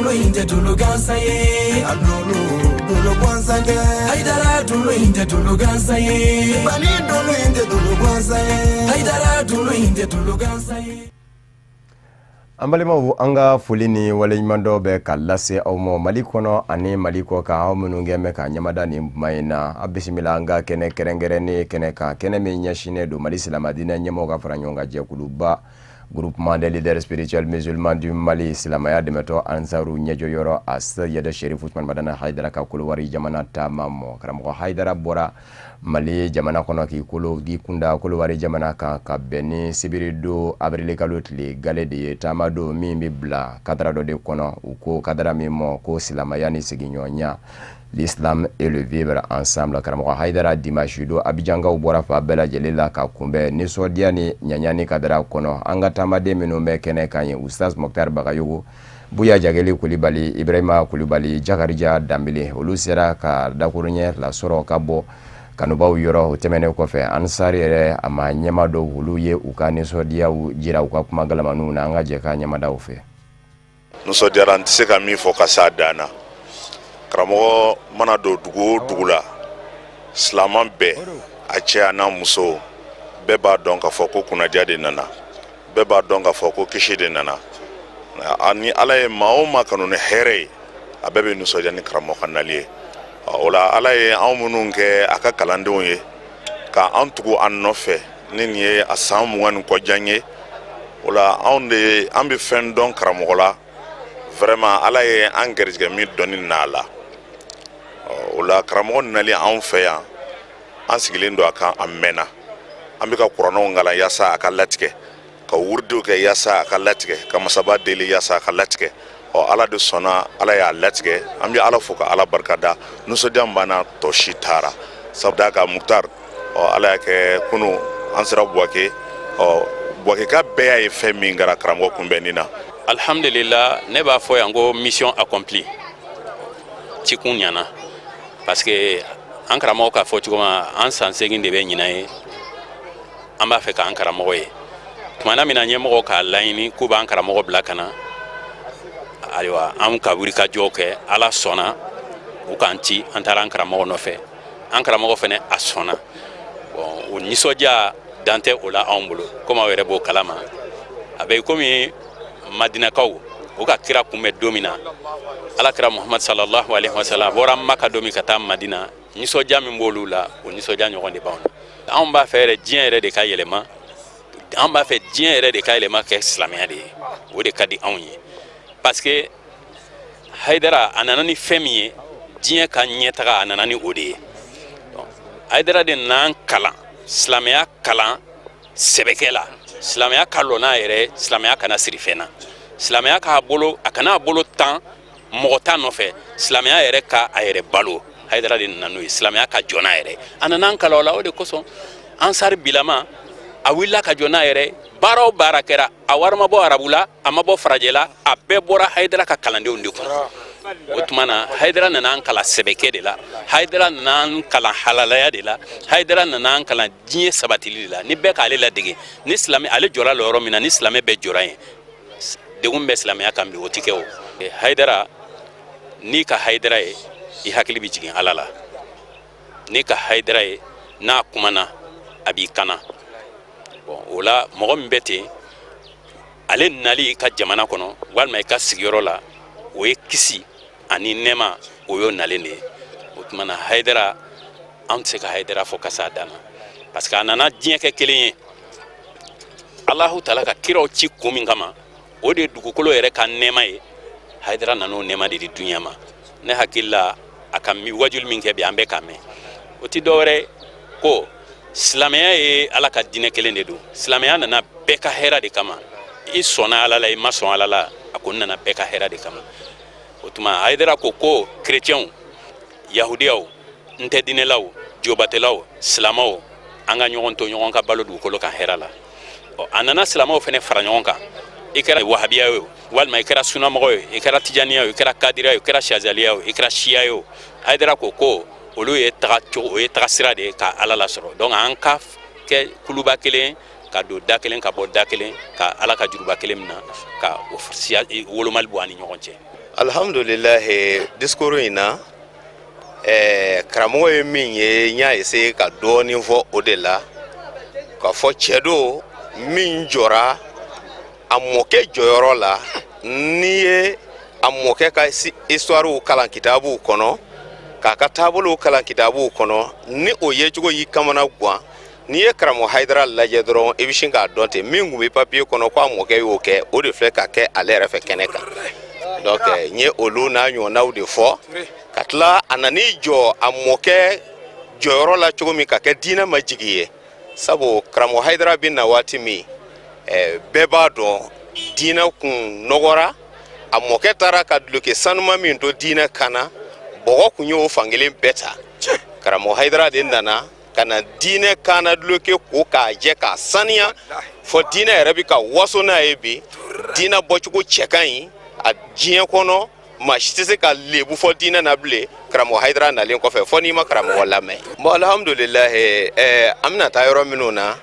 Dolo in tɛ dolo gansan ye. A dolo dolo gansan tɛ. Hayidara dolo in tɛ dolo gansan ye. Mali dolo in tɛ dolo gansan ye. Hayidara dolo in tɛ dolo gansan ye. An balimaw, an ka foli ni waleɲumandɔ bɛ ka lase aw ma Mali kɔnɔ ani Mali kɔ kan, aw minnu kɛ bɛ ka ɲamada nin kuma in na. A bisimila an ka kɛnɛ kɛrɛnkɛrɛnnen kɛnɛ kan, kɛnɛ min ɲɛsinnen don Mali silamɛdinɛ ɲɛmɔgɔ ka fara ɲɔgɔn kan jɛkuluba, Groupement des leaders spirituels musulmans du Mali, silamɛya dɛmɛtɔ Ansaru ɲɛjɔyɔrɔ, a Seyid Sherif Usman Madani Hayidara ka Kolowari jamana taama mɔ. Karamɔgɔ Hayidara bɔra Mali jamana kɔnɔ k'i kolo k'i kunda Kolowari jamana kan ka bɛn ni sibiri don awirilikalo tile gale de ye, taama don min bɛ bila kadara dɔ de kɔnɔ. U ko kadara min ma ko silamɛya ni sigiɲɔgɔnya, l'islam et le vivre ensemble. Karamɔgɔ Hayidara, dimanche don, Abijankaw bɔra fan bɛɛ lajɛlen la ka kunbɛn nisɔndiya ni ɲaɲani kadara kɔnɔ. An ka taamaden minnu bɛ kɛnɛ kan ye, Ustaz Mɔkutari Bagayogo, Buya Jageli Kulibali, Ibrahima Kulibali, Jakarija Danbele, olu sera ka dakuruɲɛ lasɔrɔ ka bɔ kanubaw yɔrɔ. O tɛmɛnen kɔfɛ, Ansari yɛrɛ a ma ɲɛma dɔw, olu ye u ka nisɔndiyaw jira u ka kuma galamaniw na. An ka jɛ ka ɲɛmadaw fɛ. Nisɔndiyara, n tɛ se ka min fɔ ka s'a dan na. Karamɔgɔ mana don dugu o dugu la, silaman bɛɛ, a cɛ a n'a muso bɛɛ b'a dɔn k'a fɔ ko kunnadiya de nana, bɛɛ b'a dɔn k'a fɔ ko kisi de nana. Ni Ala ye maa o maa kanu ni hɛrɛ ye, a bɛɛ bɛ nisɔndiya ni karamɔgɔ ka nali ye. O la, Ala ye anw minnu kɛ a ka kalandenw ye ka an tugu an nɔfɛ ni nin ye a san 20 ni kɔjan ye, o la anw de an bɛ fɛn dɔn karamɔgɔ la. Vraiment, Ala ye an garijɛgɛ min dɔnni n'a la, o la karamɔgɔ nali anw fɛ yan, an sigilen don a kan a mɛnna. An bɛ ka kuranɛw kalan yaasa a ka latigɛ, ka wurudiw kɛ yaasa a ka latigɛ, ka masaba deli yaasa a ka latigɛ. Ɔ, Ala de sɔnna, Ala y'a latigɛ. An bɛ Ala fo ka Ala barikada. Nisɔndiya min b'an na, tɔ si taara sabu da ka Mukutari. Ɔ, Ala y'a kɛ kunu an sera Buwake. Ɔ, Buwakeka bɛɛ y'a ye fɛn min kɛra karamɔgɔ kunbɛnni na. Alhamdulillah, ne b'a fɔ yan ko mission accomplie, cikun ɲana, parce que an karamɔgɔ k'a fɔ cogo ma, an san 8 de bɛ ɲinan ye an b'a fɛ k'an karamɔgɔ ye. Tumana min na ɲɛmɔgɔ k'a laɲini k'u b'an karamɔgɔ bila ka na, ayiwa, an ka wulikajɔ kɛ, Ala sɔnna u k'an ci, an taara an karamɔgɔ nɔfɛ. An karamɔgɔ fɛnɛ a sɔnna. Bon, o nisɔndiya dan tɛ o la anw bolo, komi aw yɛrɛ b'o kalama. A bɛ komi Madinakaw o ka kira kunbɛn don min na, Ala kira Muhamad sallallahu alaihi wasallam a bɔra Maka don min ka taa Madina, nisɔndiya min b'olu la, o nisɔndiya ɲɔgɔn de b'anw na. Anw b'a fɛ yɛrɛ diɲɛ yɛrɛ de ka yɛlɛma, an b'a fɛ diɲɛ yɛrɛ de ka yɛlɛma kɛ silamɛya de ye. O de ka di anw ye, parce que Hayidara a nana ni fɛn min ye, diɲɛ ka ɲɛtaga, a nana ni o de ye. Hayidara de nana kalan silamɛya, kalan sɛbɛkɛ la, silamɛya ka lɔ n'a yɛrɛ, silamɛya kana siri fɛn na, silamɛya k'a bolo, a kana a bolo tan mɔgɔ ta nɔfɛ, silamɛya yɛrɛ ka a yɛrɛ balo. Hayidara de nana n'o ye, silamɛya ka jɔ n'a yɛrɛ. A nana an kalan o la. O de kosɔn Ansari bilama a wulila ka jɔ n'a yɛrɛ. Baara o baara kɛra, a wari ma bɔ arabu la, a ma bɔ farajɛ la, a bɛɛ bɔra Hayidara ka kalandenw de kun. O tuma na Hayidara nana an kalan sɛbɛkɛ de la, Hayidara nana an kalan halalaya de la, Hayidara nana an kalan diɲɛ sabatili de la. Ni bɛɛ k'ale ladege, ni silamɛ ale jɔra la yɔrɔ min na, ni silamɛ bɛɛ jɔra yen, degun bɛ silamɛya kan bi, o ti kɛ. O Hayidara, n'i ka Hayidara ye, i hakili bɛ jigin Ala la. N'i ka Hayidara ye, n'a kumana, a b'i kana. Bon, o la mɔgɔ min bɛ ten, ale nali i ka jamana kɔnɔ walima i ka sigiyɔrɔ la, o ye kisi ani nɛɛma, o y'o nalen de ye. O tuma na Hayidara, an tɛ se ka Hayidara fɔ ka s'a dan na, parce que a nana diɲɛ kɛ kelen ye. Alahu Taala ka kiraw ci kun min kama, o de ye dugukolo yɛrɛ ka nɛɛma ye. Hayidara nana o nɛɛma de di duɲa ma. Ne hakili la, a ka wajuli min kɛ bi, an bɛɛ k'a mɛn, o ti dɔwɛrɛ ko silamɛya ye Ala ka diinɛ kelen de don. Silamɛya nana bɛɛ ka hɛrɛ de kama. I sɔnna Ala la, i ma sɔn Ala la, a ko n nana bɛɛ ka hɛrɛ de kama. O tuma Hayidara ko ko kerecɛnw, yahudiyaw, n tɛ diinɛlaw, jobatelaw, silamɛw, an ka ɲɔgɔn to ɲɔgɔn ka balo dugukolo kan hɛrɛ la. A nana silamɛw fana fara ɲɔgɔn kan. I kɛra wahabiya ye o, walima i kɛra sunamɔgɔ ye, i kɛra tijaniya ye, i kɛra kadiriya ye, i kɛra shazaliya ye, i kɛra siya ye o, Hayidara ko ko olu ye taga cogo, o ye taga sira de ye ka Ala lasɔrɔ. Donc an ka kɛ kuluba kelen, ka don da kelen, ka bɔ da kelen, ka Ala ka juruba kelen minɛ, ka o siya wolomali bɔ an ni ɲɔgɔn cɛ. Alhamdulilahi, discours in na, karamɔgɔ ye min ye, n y'a essayer ka dɔɔnin fɔ o de la, k'a fɔ cɛ don min jɔra a mɔkɛ jɔyɔrɔ la. N'i ye a mɔkɛ ka histoirew kalan kitabuw kɔnɔ, k'a ka taabolow kalan kitabuw kɔnɔ, ni o yecogo y'i kamana gan, n'i ye karamɔgɔ Hayidara lajɛ dɔrɔn, i bɛ sin k'a dɔn ten, min tun bɛ papiye kɔnɔ ko a mɔkɛ y'o kɛ, o de filɛ ka kɛ ale yɛrɛ fɛ kɛnɛ kan. Donc n ye olu n'a ɲɔgɔnnaw de fɔ, ka tila a nan'i jɔ a mɔkɛ jɔyɔrɔ la cogo min ka kɛ diinɛ ma jigi ye, sabu karamɔgɔ Hayidara bɛ na waati min, bɛɛ b'a dɔn diinɛ kun nɔgɔra. A mɔkɛ taara ka duloki sanuma min to diinɛ kan na, bɔgɔ kun y'o fankelen bɛɛ ta. Karamɔgɔ Hayidara de nana ka na diinɛ kanna duloki ko k'a jɛ, k'a saniya, fɔ diinɛ yɛrɛ bɛ ka waso n'a ye bi. Diinɛ bɔcogo cɛ ka ɲi a diɲɛ kɔnɔ, maa si tɛ se ka lebu fɔ diinɛ na bilen karamɔgɔ Hayidara nalen kɔfɛ, fɔ n'i ma karamɔgɔ lamɛn. Bon, alhamdulilayi, an bɛna taa yɔrɔ minnu na,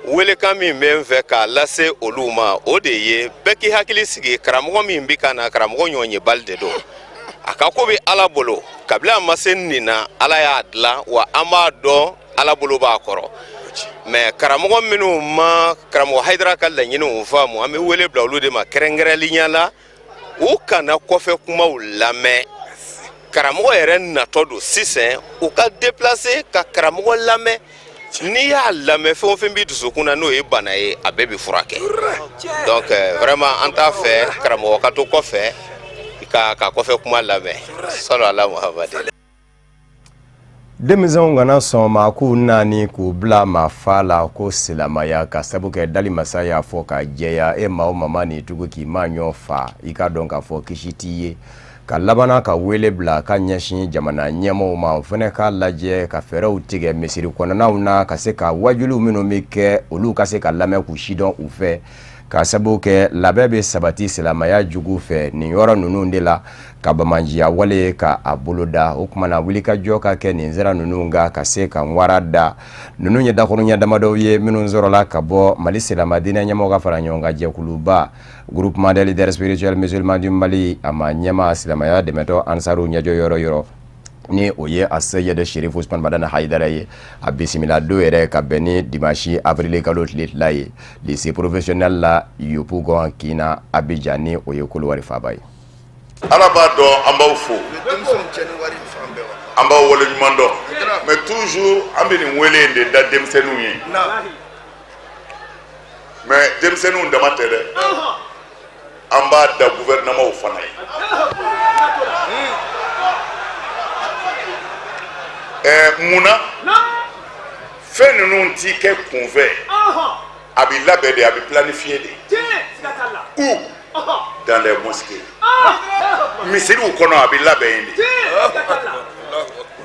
welekan min bɛ n fɛ k'a lase olu ma, o de ye bɛɛ k'i hakili sigi. Karamɔgɔ min bɛ ka na, karamɔgɔ ɲɔgɔnyebali de don. A ka ko bɛ Ala bolo. Kabini a ma se nin na, Ala y'a dilan wa, an b'a dɔn Ala bolo b'a kɔrɔ. Mais karamɔgɔ minnu ma karamɔgɔ Hayidara ka laɲiniw faamu, an bɛ wele bila olu de ma kɛrɛnkɛrɛnnenya la, u kana kɔfɛ kumaw lamɛn. Karamɔgɔ yɛrɛ natɔ don sisan, u ka déplacer ka karamɔgɔ lamɛn. N'i y'a lamɛn, fɛn o fɛn b'i dusukun na n'o ye bana ye, a bɛɛ bɛ furakɛ. Donc vraiment, an t'a fɛ karamɔgɔ ka to kɔfɛ ka kɔfɛ kuma lamɛn. Sɔlɔ ala Muhamadi. Denmisɛnw kana sɔn maa k'u naani k'u bila maa fa la ko silamaya, ka sabu kɛ dali masa y'a fɔ ka jɛya, e maa o maa ma n'i tugu k'i maa ɲɔ fa, i k'a dɔn k'a fɔ kisi t'i ye. Ka labana ka wele bila ka ɲɛsin jamana ɲɛmɔgɔw ma, o fana k'a lajɛ ka fɛɛrɛw tigɛ misiri kɔnɔnaw na, ka se ka wajuliw minnu bɛ kɛ, olu ka se ka lamɛn k'u sidɔn u fɛ, ka sabu kɛ labɛn bɛ sabati silamɛya jugu fɛ nin yɔrɔ ninnu de la, ka bamajiya wale ka a boloda. O tuma na, wulikajɔ ka kɛ nin sira ninnu kan ka se ka wara da. Ninnu ye dakuruɲɛ damadɔw ye minnu sɔrɔla ka bɔ Mali silamɛ diinɛ ɲɛmɔgɔ ka fara ɲɔgɔn kan jɛkuluba Groupement des leaders spirituels musulmans du Mali, a ma ɲɛma silamɛya dɛmɛtɔ ansaru ɲɛjɔ yɔrɔ yɔrɔ, ni o ye a Seyid Sherif Usman Madani Hayidara ye. A bisimila don yɛrɛ ka bɛn ni dimanche avril kalo tile 2 ye, lycée professionnel la Yopougon Kina, Abidjan, ni o ye Kolowari faaba ye. Ala b'a dɔn, an b'aw fo, an b'aw waleɲuman dɔn. Mais toujours an bɛ nin wele in de da denmisɛnninw ye. Mais denmisɛnninw dama tɛ dɛ, an b'a da gouvernement fana ye. Mun na fɛn ninnu ti kɛ kunfɛ? A bɛ labɛn de, a bɛ planifier de. Où? Dans les mosquées, misiriw kɔnɔ, a bɛ labɛn yen de.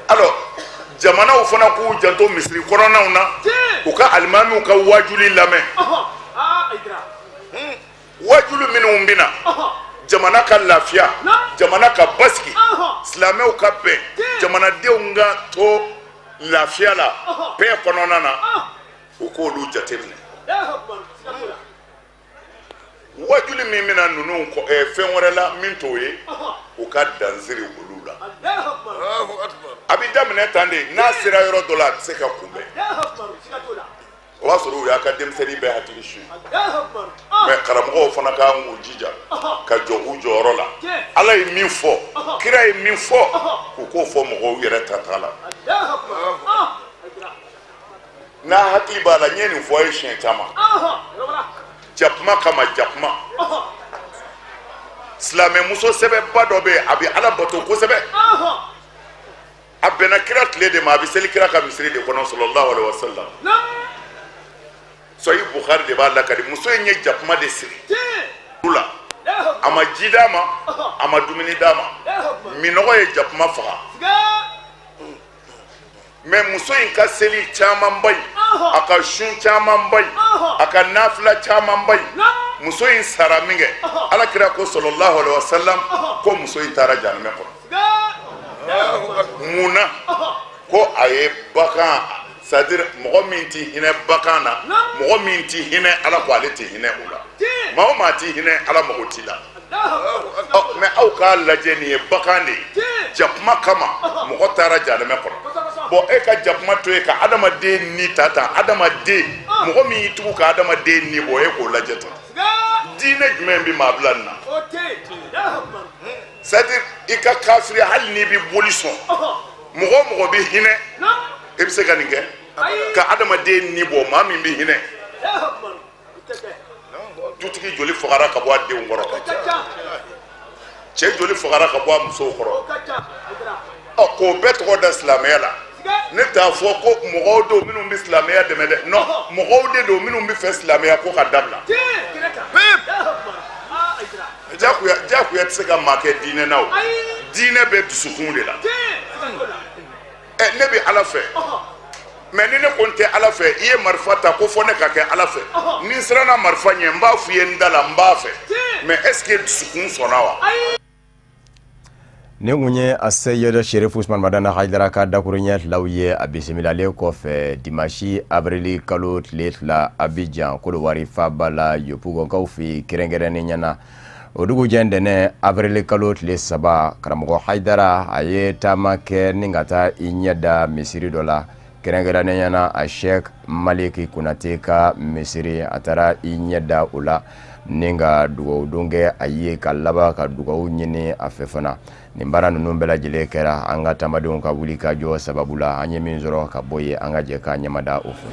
Alors jamanaw fana k'u janto misiri kɔnɔnaw na, u ka alimamiw ka wajuli lamɛn, wajuli minnu bɛ na jamana ka lafiya, jamana ka basigi, silamɛw ka bɛn, jamanadenw ka to lafiya la, paix kɔnɔna na, u k'olu jateminɛ. Wajuli min bɛna ninnu fɛn wɛrɛ la min t'o ye, u ka dansiri olu la. A bɛ daminɛ tan de, n'a sera yɔrɔ dɔ la, a tɛ se ka kunbɛn. O b'a sɔrɔ u y'a ka denmisɛnnin bɛɛ hakili su. Mais karamɔgɔw fana ka kan k'u jija ka jɔ u jɔyɔrɔ la. Ala ye min fɔ, kira ye min fɔ, u k'o fɔ mɔgɔw yɛrɛ ta t'a la. N'a hakili b'a la, n ye nin fɔ a ye siɲɛ caman, jakuma kama, jakuma. Silamɛmuso sɛbɛba dɔ bɛ yen, a bɛ Ala bato kosɛbɛ. A bɛnna kira tile de ma, a bɛ seli kira ka misiri de kɔnɔ, sallallahu alaihi wasallam. Sahih Bukhari de b'a lakali. Muso in ye jakuma de siri la, a ma ji d'a ma, a ma dumuni d'a ma, minɔgɔ ye jakuma faga. Mais muso in ka seli camanba in, a ka sun camanba in, a ka nafila camanba in, muso in sara min kɛ, Ala kira ko sallallahu alaihi wasallam ko muso in taara jahanamɛ kɔnɔ. Mun na? Ko a ye bagan, c'est à dire mɔgɔ min tɛ hinɛ bagan na, mɔgɔ min tɛ hinɛ, Ala ko ale tɛ hinɛ o la. Maa o maa tɛ hinɛ, Ala mago t'i la. Ɔ. Mais aw k'a lajɛ, nin ye bagan de ye. Jakuma kama mɔgɔ taara jahanamɛ kɔnɔ. Bon, e ka jakuma to yen ka adamaden ni ta tan, adamaden, mɔgɔ min y'i tugu ka adamaden ni bɔ, e k'o lajɛ tan. Diinɛ jumɛn bɛ maa bila nin na? C'est à dire, i ka kafiri, hali n'i bɛ boli sɔn, mɔgɔ o mɔgɔ bɛ hinɛ, e bɛ se ka nin kɛ ka adamaden ni bɔ? Maa min bɛ hinɛ, dutigi joli fagara ka bɔ a denw kɔrɔ? Cɛ joli fagara ka bɔ a musow kɔrɔ? Ɔ, k'o bɛɛ tɔgɔ da silamɛya la. Ne t'a fɔ ko mɔgɔw don minnu bɛ silamɛya dɛmɛ dɛ. Non, mɔgɔw de don minnu bɛ fɛ silamɛya ko ka dabila. Jagoya, jagoya tɛ se ka maa kɛ diinɛ na. O diinɛ bɛ dusukun de la. Ɛ, ne bɛ Ala fɛ, mais ni ne ko n tɛ Ala fɛ, i ye marifa ta ko fɔ ne ka kɛ Ala fɛ, ni n siranna marifa ɲɛ, n b'a f'i ye n da la n b'a fɛ, mais est ce que dusukun sɔnna wa? Nin kun ye a Seyid Sherif Usman Madani Hayidara ka dakuruɲɛ filaw ye. A bisimilalen kɔfɛ, dimanche avril kalo tile 2, Abidjan, Kodowari faaba la, Yopougonkaw fɛ kɛrɛnkɛrɛnnenya na, o dugujɛ ntɛnɛn avril kalo tile 3, karamɔgɔ Hayidara a ye taama kɛ ni ka taa i ɲɛ da misiri dɔ la, kɛrɛnkɛrɛnnenya na a Sheikh Maliki Konate ka misiri. A taara i ɲɛ da o la ni ka dugawu don kɛ a ye, ka laban ka dugawu ɲini a fɛ fana. Nin baara ninnu bɛɛ lajɛlen kɛra an ka taamadenw ka wuli ka jɔ sababu la. An ye min sɔrɔ ka bɔ yen, an ka jɛ k'a ɲɛmada o fɛ.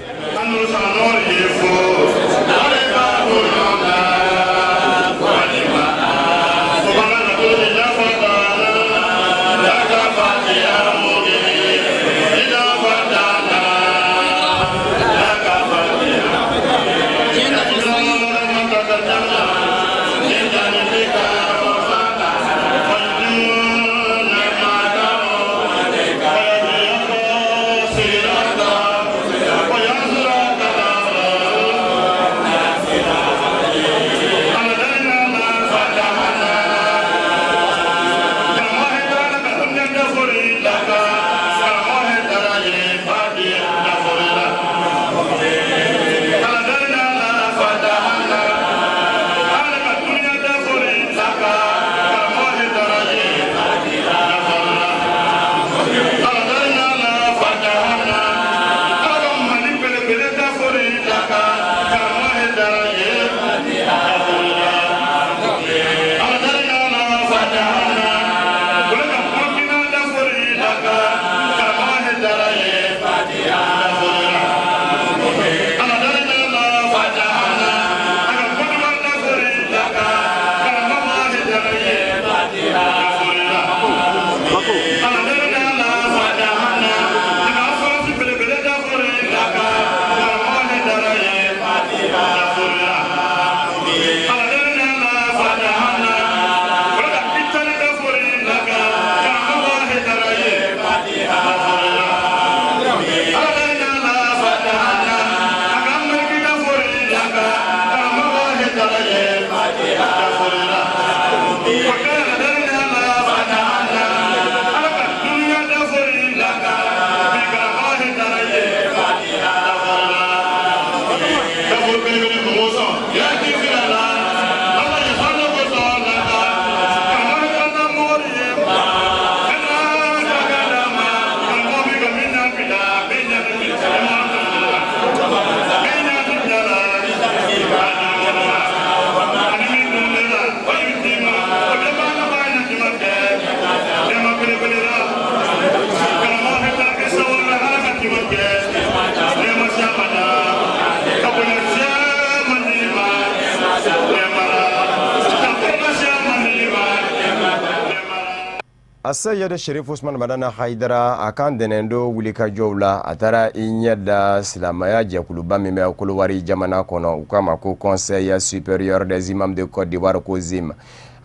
A Seyid Sherif Usman Madani Hayidara a ka ntɛnɛndon wulikajɔw la, a taara i ɲɛ da silamɛya jɛkuluba min bɛ Kolowari jamana kɔnɔ, u k'a ma ko Conseil supérieur des imams de Côte d'Ivoire, COSIM.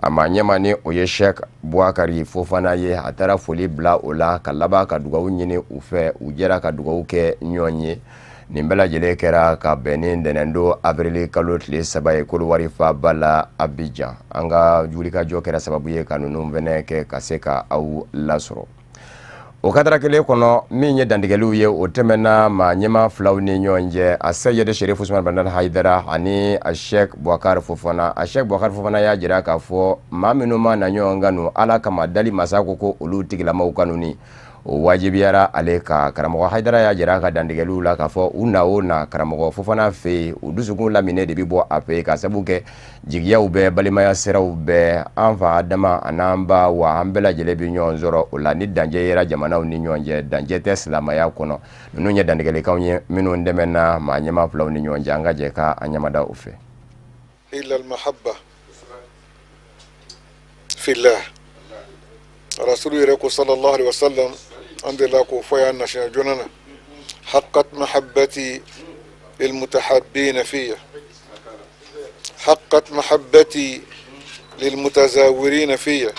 A maa ɲɛmaa ni o ye Sheikh Buakari Fofana ye. A taara foli bila o la, ka laban ka dugawu ɲini u fɛ. U jɛra ka dugawu kɛ ɲɔgɔn ye. Nin bɛɛ lajɛlen kɛra ka bɛn ni ntɛnɛndon avril kalo tile 3 ye, Kolowari faaba la, Abidjan. An ka wulikajɔ kɛra sababu ye ka ninnu fɛnɛ kɛ ka se ka aw lasɔrɔ. O O kadara kelen kɔnɔ, min ye dantigɛliw ye, o tɛmɛna maa ɲɛmaa filaw ni ɲɔgɔn cɛ, a Seyidi Serifu Usumani Madani Hayidara ani a Sɛki Bubakari Fofana. A Sɛki Bubakari Fofana y'a jira k'a fɔ maa minnu ma na ɲɔgɔn kanu Ala kama, dali masa ko ko olu tigilamaw kanuni o wajibiyara ale kan. Karamɔgɔ Hayidara y'a jira a ka dantigɛliw la k'a fɔ u na o na karamɔgɔ Fofana fɛ yen, u dusukun laminen de bɛ bɔ a fɛ yen, ka sabu kɛ jigiyaw bɛ, balimaya siraw bɛ, an fa Adama an'an ba Awa, an bɛɛ lajɛlen bɛ ɲɔgɔn sɔrɔ o la. Ni dancɛ yera jamanaw ni ɲɔgɔn cɛ, dancɛ tɛ silamɛya kɔnɔ. Ninnu ye dantigɛlikanw ye minnu tɛmɛna maa ɲɛmaa filaw ni ɲɔgɔn cɛ. An ka jɛ ka an ɲamada u fɛ. Illa al-mahabba fillah. Rasulu yɛrɛ ko sallallahu alaihi wasallam, an delila k'o fɔ yan nasiya joona na, haqqat mahabbati lilmutahabbina fiya, haqqat mahabbati lilmutazawirina fiya,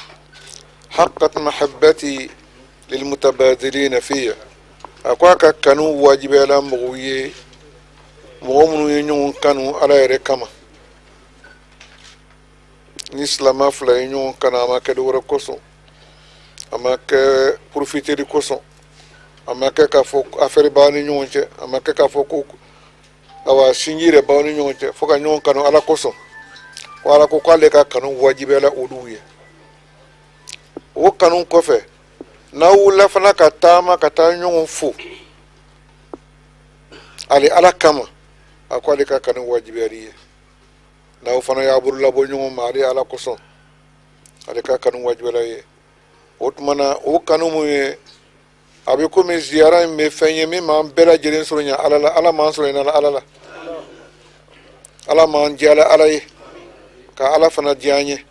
haqqat mahabbati lilmutabadilina fiya. A ko a ka kanu wajibiyala mɔgɔw ye, mɔgɔ minnu ye ɲɔgɔn kanu Ala yɛrɛ kama. Ni silama fila ye ɲɔgɔn kanu, a ma kɛ dɔ wɛrɛ kosɔn, a ma kɛ profiteri kosɔn, a ma kɛ k'a fɔ affaire b'aw ni ɲɔgɔn cɛ, a ma kɛ k'a fɔ ko awa sinji yɛrɛ b'aw ni ɲɔgɔn cɛ, fo ka ɲɔgɔn kanu Ala kosɔn. Ko Ala ko k'ale ka kanu wajibiyala olu ye. O kanu kɔfɛ, n'aw wulila fana ka taama ka taa ɲɔgɔn fo ale Ala kama, a ko ale ka kanu wajibiyal'i ye. N'aw fana y'a bolo labɔ ɲɔgɔn ma ale Ala kosɔn, ale ka kanu wajibiyala ye. O tuma na, o kanu mun ye, a bɛ komi ziyara in bɛ fɛn ye min b'an bɛɛ lajɛlen surunya Ala la. Ala m'an surunya Ala la, Ala m'an diya Ala ye, ka Ala fana diya an ye,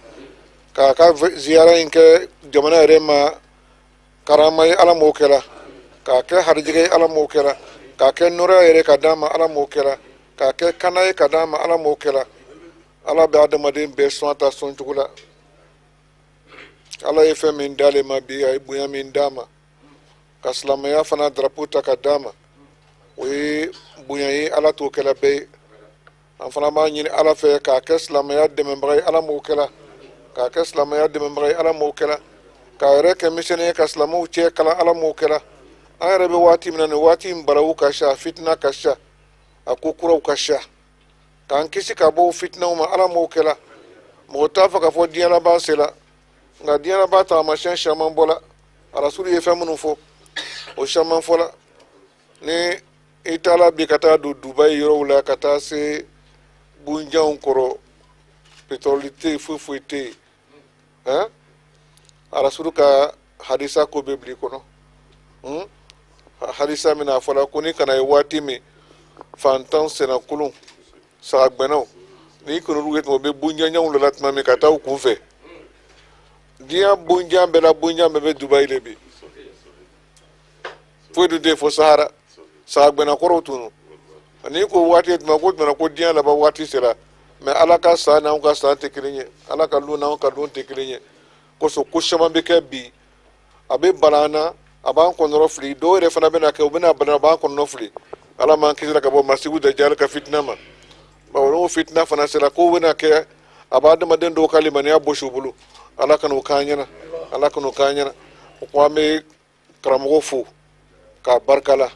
k'a ka ziyara in kɛ jamana yɛrɛ ma karama ye, Ala m'o kɛla, k'a kɛ harijɛgɛ ye, Ala m'o kɛla, k'a kɛ nɔrɔya yɛrɛ ka d'an ma, Ala m'o kɛla, k'a kɛ kana ye ka d'an ma, Ala m'o kɛla. Ala bɛ adamaden bɛɛ sɔn ta sɔn cogo la. Ala ye fɛn min d'ale ma bi, a ye bonya min d'a ma, ka silamɛya fana drapeau ta ka d'a ma, o ye bonya ye, Ala t'o kɛla bɛɛ ye. An fana b'a ɲini Ala fɛ k'a kɛ silamɛya dɛmɛbaga ye, Ala m'o kɛla, k'a kɛ silamɛya dɛmɛbaga ye, Ala m'o kɛla, k'a yɛrɛ kɛ missionnaire ye ka silamɛw cɛ kalan, Ala m'o kɛla. An yɛrɛ bɛ waati min na nin waati in, balawu ka siya, fitina ka siya, a ko kuraw ka siya, k'an kisi ka bɔ fitinaw ma, Ala m'o kɛla. Mɔgɔ t'a fɔ k'a fɔ diɲɛ laban sera, nka diɲɛ laban taamasiyɛn caman bɔla. Arasulu ye fɛn minnu fɔ, o caman fɔla. Ni i taara bi ka taa don Dubayi yɔrɔw la, ka taa se bunjanw kɔrɔ, pétrole tɛ yen, foyi foyi tɛ yen hein. Arasulu ka hadisa ko bɛ bila i kɔnɔ, Hadisa min a fɔla ko ni kana ye waati min fantan sennakolon sagagbɛnnaw n'i kɔnɔlu ye tuma u bɛ bunjanjanw lɔ la tuma min ka taa u kunfɛ, diɲɛ bunjan bɛɛ la, bunjan bɛɛ bɛ Dubayi de bi, foyi dun tɛ yen fo Sahara, sagagbɛnna kɔrɔw tunu. N'i ko waati tuma ko tuma ko diɲɛ laban waati sera, mais Ala ka san n'anw ka san tɛ kelen ye, Ala ka lon n'anw ka lon tɛ kelen ye. Kosɔn ko caman bɛ kɛ bi, a bɛ bala an na, a b'an kɔnɔrɔ fili. Dɔw yɛrɛ fana bɛna kɛ, u bɛna bala, a b'an kɔnɔrɔ fili. Ala m'an kisira ka bɔ masihu dajali ka fitina ma, bawo n'o fitina fana sera, kow bɛna kɛ, a b'a adamaden dɔw ka limaniya bɔsi u bolo. Ala kan'o k'an ɲɛna, Ala kan'o k'an ɲɛna. O kuma, an bɛ karamɔgɔ fo k'a barikala.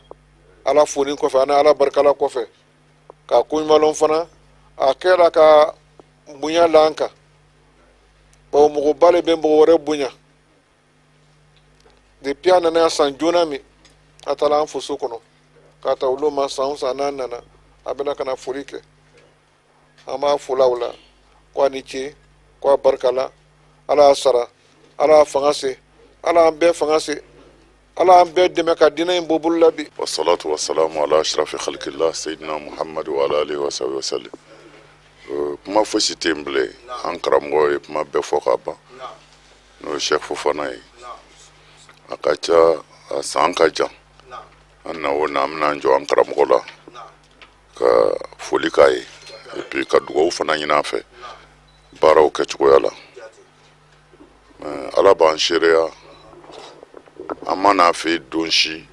Ala foni kɔfɛ, an Ala barikala kɔfɛ, k'a koɲumanlɔn fana, a kɛra ka bonya la an kan, bawo mɔgɔba le bɛ mɔgɔ wɛrɛ bonya. Depuis a nana yan san joona min, a taara an fo so kɔnɔ k'a ta olu ma. San o san n'a nana, a bɛna ka na foli kɛ. An b'a fola o la ko a ni ce, ko a barika la, Ala y'a sara, Ala y'a fanga se, Ala y'an bɛɛ fanga se, Ala y'an bɛɛ dɛmɛ ka diinɛ in bɔ bolo la bi. Wasalatu wasalamu ala ashrafi khalqillah sayyidina Muhammad wa ala alihi wa sahbihi wa sallam. Kuma fosi tɛ yen bilen, an karamɔgɔ ye kuma bɛɛ fɔ ka ban, n'o ye Cheikh Fofana ye. A ka ca, a san ka jan, an na o na, an bɛna an jɔ an karamɔgɔ la ka foli k'a ye, et puis ka dugawu fana ɲini a fɛ baaraw kɛcogoya la. Ala b'an seereya, an ma n'a fɛ don si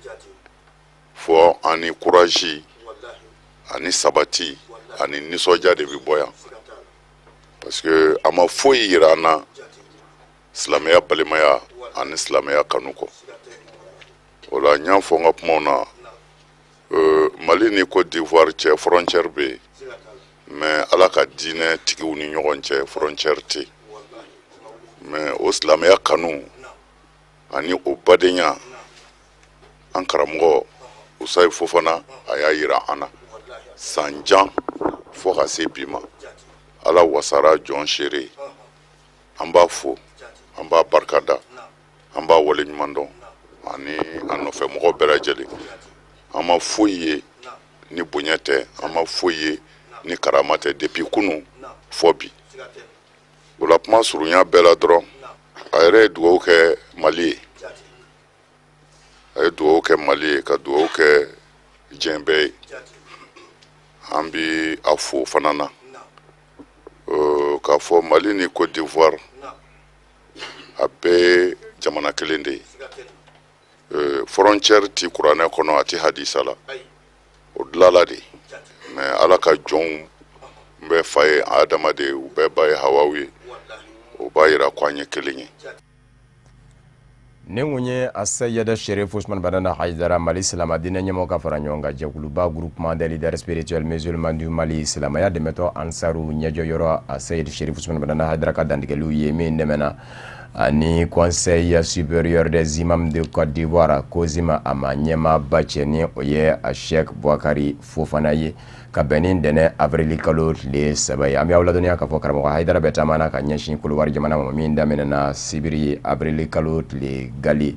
fɔ ani courage ani sabati ani nisɔndiya de bɛ bɔ yan, parce que a ma foyi yira an na silamɛya balimaya ani silamɛya kanu kɔ. O la n y'a fɔ n ka kumaw na, Mali ni Côte d'Ivoire cɛ, frontière bɛ yen, mais Ala ka diinɛ tigiw ni ɲɔgɔn cɛ, frontière tɛ yen. Mais o silamɛya kanu ani o badenya, an karamɔgɔ Usayi Fofana, a y'a yira an na san jan fo ka se bi ma. Ala wasara jɔn seere. An b'a fo, an b'a barika da, an b'a waleɲuman dɔn ani a nɔfɛ mɔgɔ bɛɛ lajɛlen. An ma foyi ye ni bonya tɛ, an ma foyi ye ni karama tɛ, depuis kunu fɔ bi. O la, kuma surunya bɛɛ la dɔrɔn, a yɛrɛ ye dugawu kɛ Mali ye, a ye dugawu kɛ Mali ye, ka dugawu kɛ diɲɛ bɛɛ ye. An bi a fo fana na k'a fɔ Mali ni Côte d'Ivoire, a bɛɛ ye jamana kelen de ye. Frontière ti kuranɛ kɔnɔ, a ti hadisa la, o dilala de. Mais Ala ka jɔnw bɛɛ fa ye Adama de ye, u bɛɛ ba ye Hawaw ye. O b'a yira ko an ye kelen ye. Nin kun ye Asayida Sherif Usman Badana Hayidara, Mali silama diinɛ ɲɛmɔgɔ ka fara ɲɔgɔn kan jɛkuluba, Groupement des leaders spirituels musulmans du Mali, silamɛya dɛmɛtɔ Ansaru ɲɛjɔyɔrɔ, Asayid Sherif Usman Badana Hayidara ka dantigɛliw ye min dɛmɛna ani Conseil supérieur des imams de Côte d'Ivoire, COSIM, a ma ɲɛmaaba cɛ, ni o ye a Sheikh Bouakari Fofana ye, ka bɛn ni ntɛnɛn avril kalo tile 3 ye. An bɛ aw ladɔnniya k'a fɔ karamɔgɔ Hayidara bɛ taama na ka ɲɛsin Kolowari jamana ma, min daminɛna sibiri avril kalo tile gali.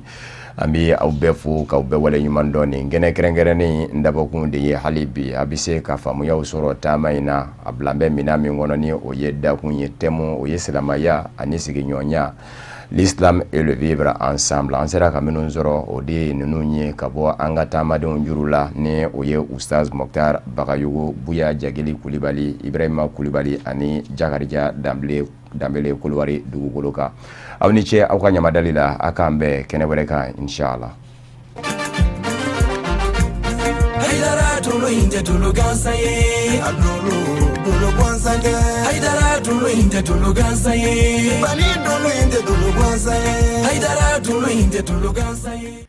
An bɛ aw bɛɛ fo k'aw bɛɛ wale ɲuman dɔn. Nin kɛnɛ kɛrɛnkɛrɛnnen in dabɔkun de ye hali bi a bɛ se ka faamuyaw sɔrɔ taama in na, a bilan bɛ minɛn min kɔnɔ, ni o ye dakun ye, thème o ye silamɛya ani sigiɲɔgɔnya, l'islam et le vivre ensemble. An sera ka minnu sɔrɔ, o de ye ninnu ye ka bɔ an ka taamadenw juru la, ni o ye Ustaz Mokhtar Bagayogo, Buya Jageli Kulibali, Ibrahima Kulibali ani Jakarija Danbele Danbele Kolowari dugukolo kan. Aw ni ce aw ka ɲamadali la. A k'an bɛn kɛnɛ wɛrɛ kan, inshallah. Haidara dolo in tɛ dolo gansan ye. A dolo dolo gansan tɛ. Haidara dolo in tɛ dolo gansan ye. Bani dolo in tɛ dolo gansan ye. Haidara dolo in tɛ dolo gansan ye.